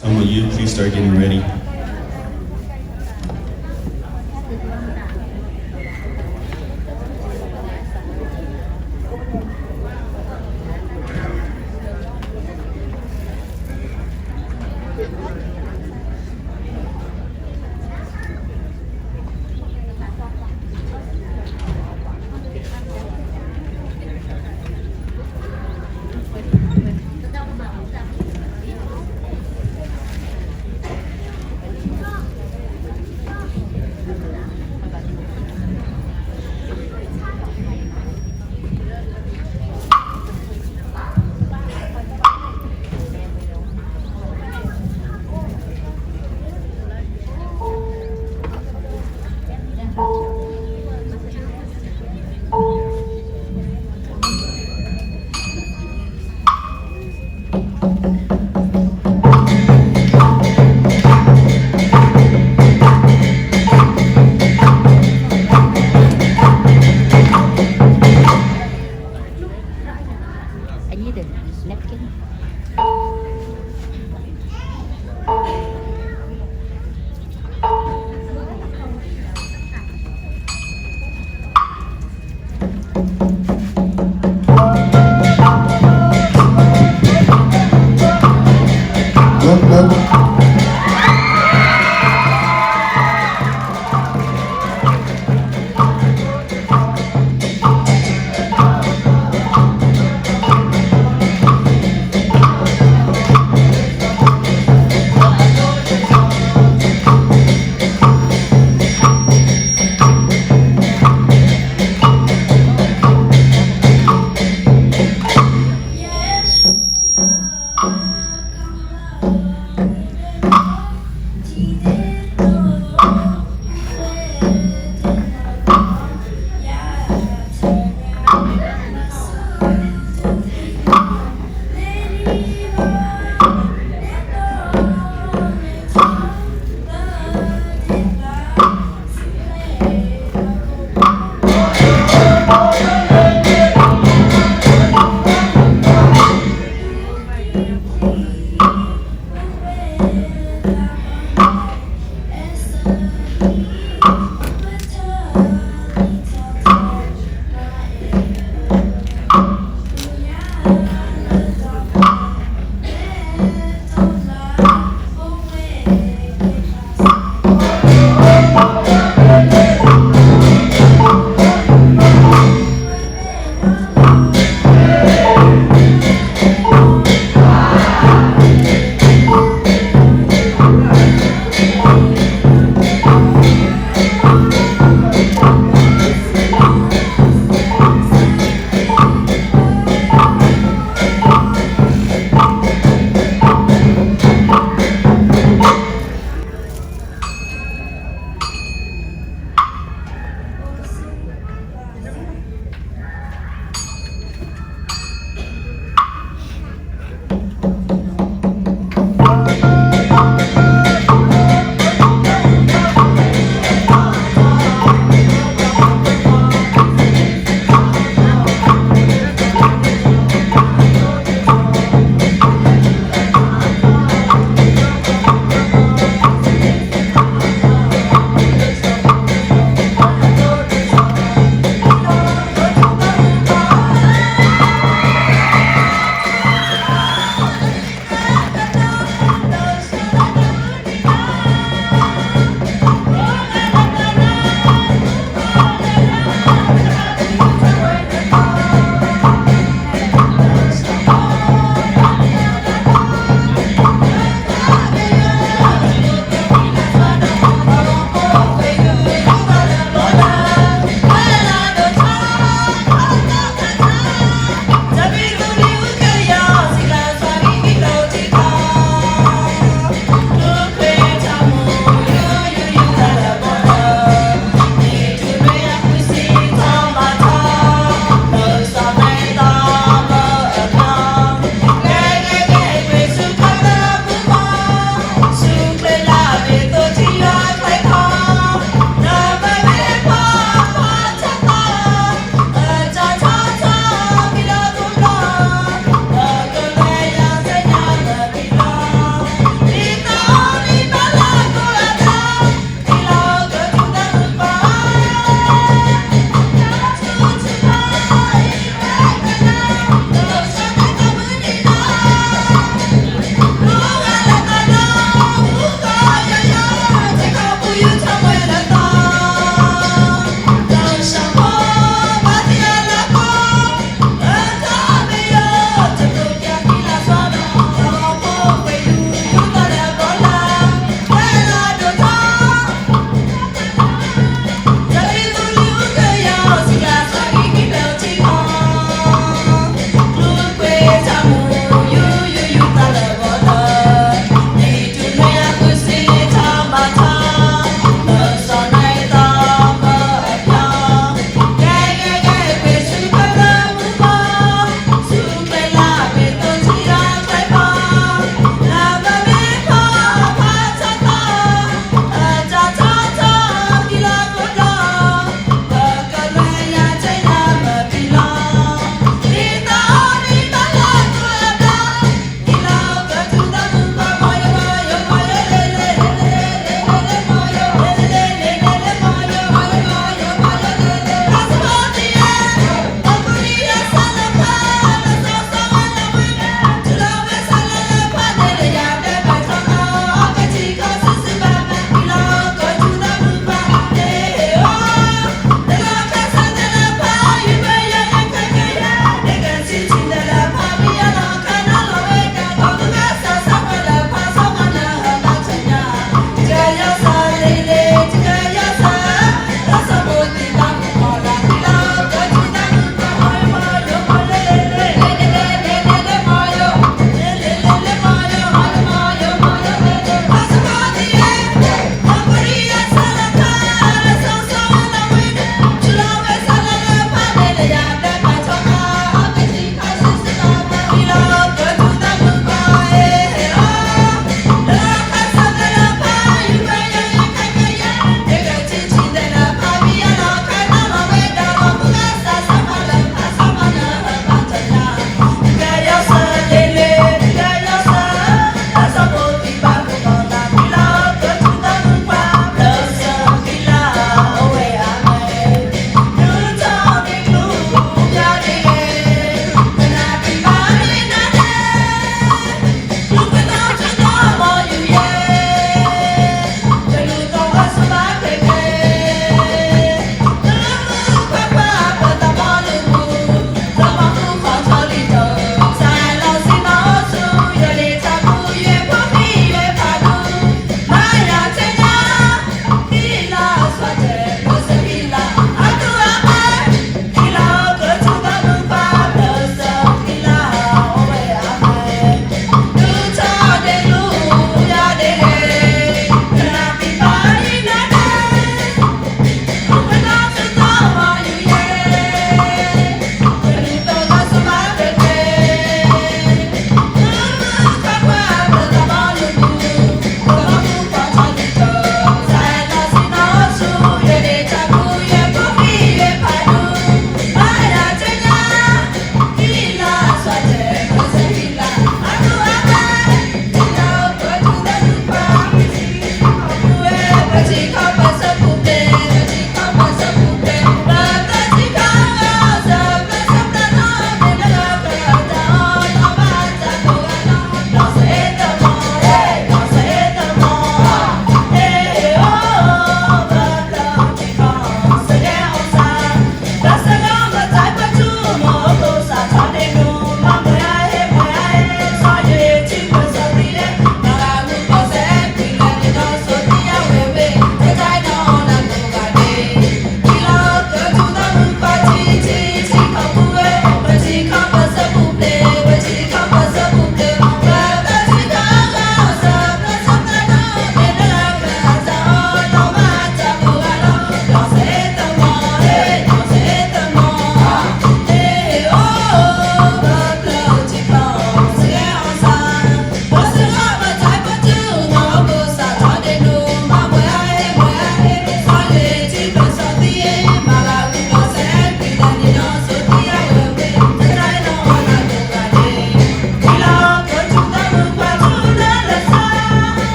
Some of you, please start getting ready.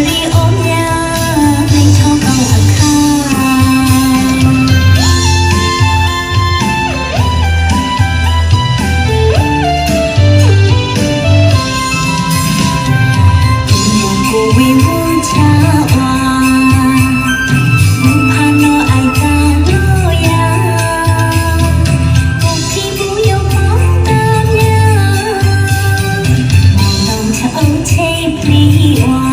လံာ်အိၣ်ညါ မ့ၢ်ထီၣ်ကီၢ်အခါ ပမ့ၢ်ကိးဝံၤမူဆါဝါ မုၢ်ဖးနီၢ်အတၢ်လိၣ်ယၤ ပခံပူၤယိာ်ဖီတၢ်မျၢ မီၢ်တီၢ်ထၢၣ်အိၣ်ထံဖျံးဝါ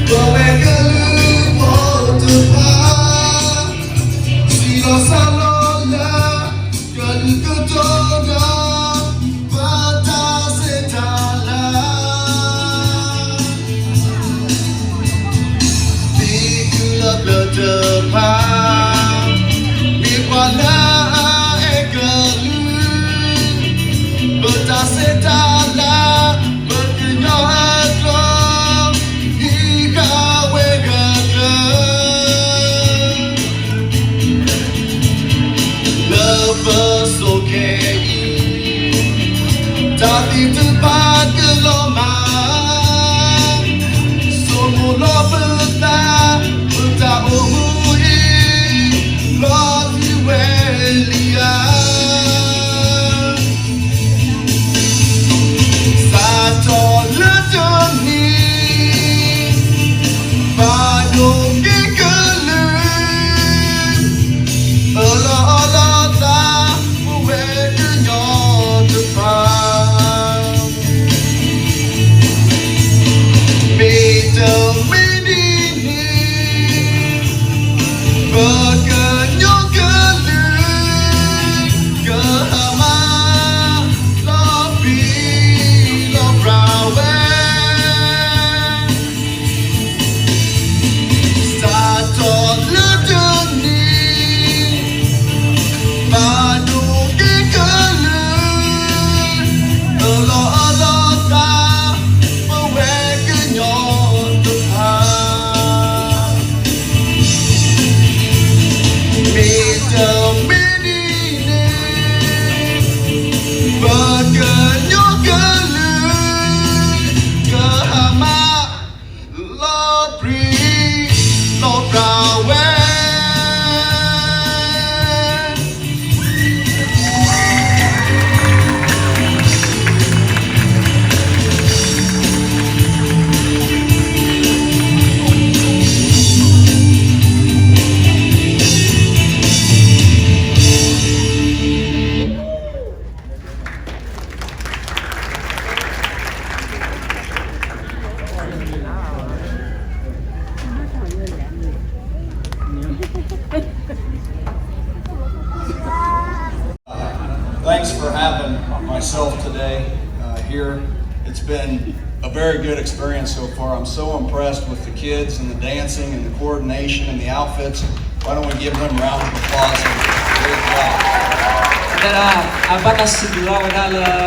ပဝဲကလုာ်ဖိတဖၣ် စံးလီၤစၢ်လီၤလၢ ကလုာ်ကတိၤဒီး ပတၢ်စံးတၢ်လၢ မ့ၢ်ကလုာ်လၢပျၢၤတဖၣ် မ့ၢ်ပှၤလၢအအဲၣ်ကလုာ် ပတၢ်စံးတၢ်လၢ ပကညီအကျိာ် ဟံးဃာ်ဝဲဂၢၢ်ကျၢၤ လၢပစိၤခဲအံၤ တၢ်သံတဖၣ်ကလီၤမၢ် ဆိမိၣ်လီၤပသး ပတၢ်အိၣ်မူအံၤ လီၤတံၢ်ဝဲလံဧါ စးထီၣ်လၢတနံၤ ဘၣ်ဒိက့ၤကလုာ် အၢၣ်လီၤအီလီၤသး ပဝဲကညီတဖၣ် မ့ၢ်တမ့ၢ်ဒ်န့ၣ် ပကညီကလုာ် ကဟါမၢ် လီၤပြံလီၤပြါဝဲ စးထီၣ်လၢတနံၤ ဘၣ်ဒိက့ၤကလုာ် အၢၣ်လီၤအီလီၤသး ပဝဲကညီတဖၣ် မ့ၢ်တမ့ၢ်ဒ်န့ၣ် ပကညီကလုာ် ကဟါမၢ် လီၤပြံလီၤပြါဝဲ Thanks for having myself today uh, here. It's been a very good experience so far. I'm so impressed with the kids and the dancing and the coordination and the outfits. Why don't we give them a round of applause and great job. တၢ် အဘၣ်တၢ်စံးဘျုးဘၣ်ဝဲဒၣ်လၢ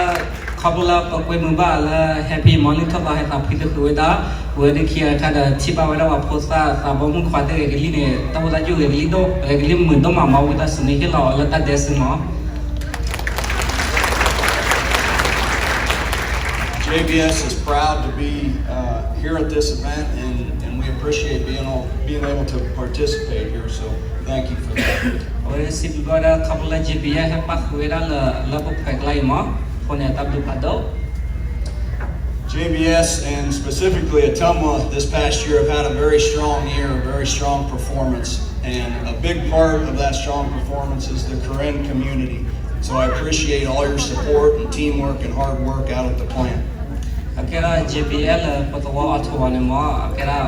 ခီဖျိလၢပကွဲမုာ်ဘၣ်လၢ Happy Morning ထီၣ်သီဟဲသးဖှံတဃုာ်ဝဲဒၣ် ဝဲဒၣ်ခံဂၤတခါဒီး ထံၣ်ဘၣ်ဝဲဒၣ်ပှၤဖိသၣ်သးဘီမုၣ်ခွါသ့ၣ်ဂဲၤကလံၣ်န့ၣ် တၢ်ဖိသၣ်ယိၣ်ဂဲၤကလံၣ်ဒိၣ် ဂဲၤကလံၣ်မုာ်ဒိၣ်မးမး ဝံသးစူၤန့ၣ်ဟ့ၣ်လီၤအီၤလၢတၢ်ဒဲးစ့မး J B S is proud to be uh, here at this event, and, and we appreciate being, all, being able to participate here. So thank you for that. အဝဲစံးဘျုးဘၣ်ဝဲဒၣ်ခီဖျိလၢ J B S ဟဲပၣ်ဃုာ်ဝဲဒၣ်လၢ လၢပဖှဲးကျါအံၤမး အဃိန့ၣ် တၢ်ဘျုးဖးဒိၣ် J B S and specifically Ottumwa this past year have had a very strong year, a very strong performance. And a big part of that strong performance is the Karen community. So I appreciate all your support and teamwork and hard work out at the plant. အကဲဒၣ် J B S လၢပသဝီ Ottumwa န့ၣ်မး အကဲဒၣ်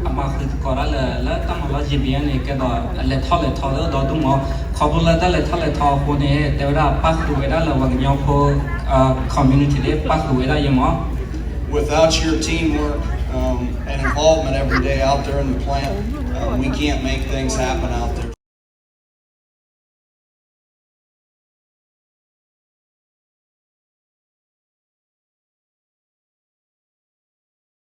အမၤဃုာ်သကိးတၢ်လၢ လၢတၢ်မၤလီၢ် J B S န့ၣ် ကဲဒီး အလဲၤထီၣ်လဲၤထီသ့ၣ်ဒီဒူၣ်မး ခီဖျိလၢတၢ်လဲၤထီၣ်လဲၤထီအဃိန့ၣ် တဲဝဲဒၣ်ပၣ်ဃုာ်ဝဲဒၣ်လၢပှၤကညီဖိ community သ့ၣ် ပၣ်ဃုာ်ဝဲဒၣ်ယဲမး Without your teamwork um, and involvement every day out there in the plant, um, we can't make things happen out there.